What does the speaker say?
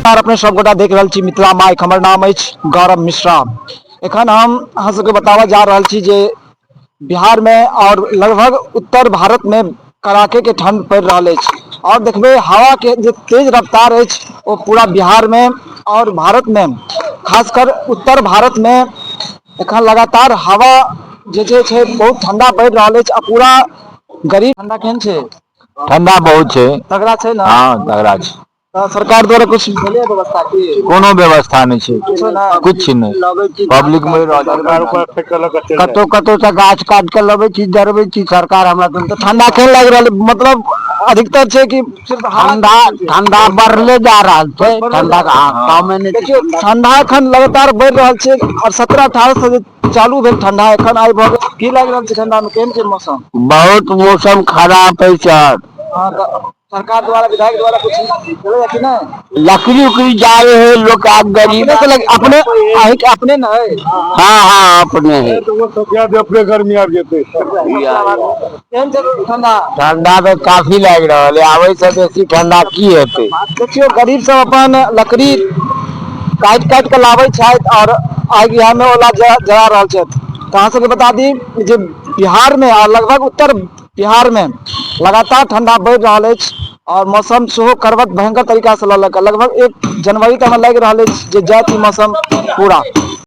आर अपने सब गोटा देख रहल छी मिथिला माइक। हमर नाम अछि गौरव मिश्रा। एखन हम अहाँ सबके बताबऽ जा रहल छी जे बिहार में और लगभग उत्तर भारत में कड़ाके के ठंड पड़ि रहल अछि और देखबै हवा के जे तेज रफ्तार अछि ओ पूरा बिहार में और भारत में, खासकर उत्तर भारत में एखन लगातार हवा जे छै छै बहुत ठंडा पड़ि रहल अछि आ पूरा गरीब। ठंडा केहन छै? ठंडा बहुत छै। तगड़ा छै ने? हँ, तगड़ा छै। तऽ सरकार द्वारा कुछ भेलै व्यवस्था की? कोनो व्यवस्था नहि छै। किछो नहि? कुछ नहि, पब्लिक मरि रहल छै। कतौ कतौ से गाछ काट के लबै छी, जरबै छी। सरकार हमरा तऽ ठंडा केहन लागि रहल है? मतलब अधिकतर छै कि सिर्फ हवा? ठंडा, ठंडा बढ़ले जा रहल छै। ठंडा के हाँ, कमे नहि छै। देखियौ, ठंडा एखन लगातार बढ़ि रहल छै और 17 18 से जे चालू भेल ठंडा, एखन आइ भऽ गेल। की लागि रहल छै ठंडा मे? केहन छै मौसम? बहुत मौसम खराब है सर। हाँ, तऽ सरकार द्वारा, विधायक द्वारा कुछ भेलैया कि नहि? लकड़ी उकड़ी जा रहे है लोग, आप गरीब। अपने से लग, अपने अहीं अपने ने है? हाँ, अपने है। अपने गर्मी आबि जेतै। केहन छै ठंडा? ठंडा तऽ काफी लागि रहल है। आबै से बेसी ठंडा की हेतै? देखियौ, गरीब सब अपन लकड़ी काटि काटि के लाबै छथि और आगि यहाँ मे ओला जरा रहल छथि। तऽ अहाँ सबके बता दी जे बिहार मे आ लगभग उत्तर बिहार मे लगातार ठंडा बढ़ि रहल अछि और मौसम सेहो करवट भयंकर तरीका से लऽ लऽ कऽ लगभग 1 जनवरी तक लागि रहल अछि जे जायत ई मौसम पूरा।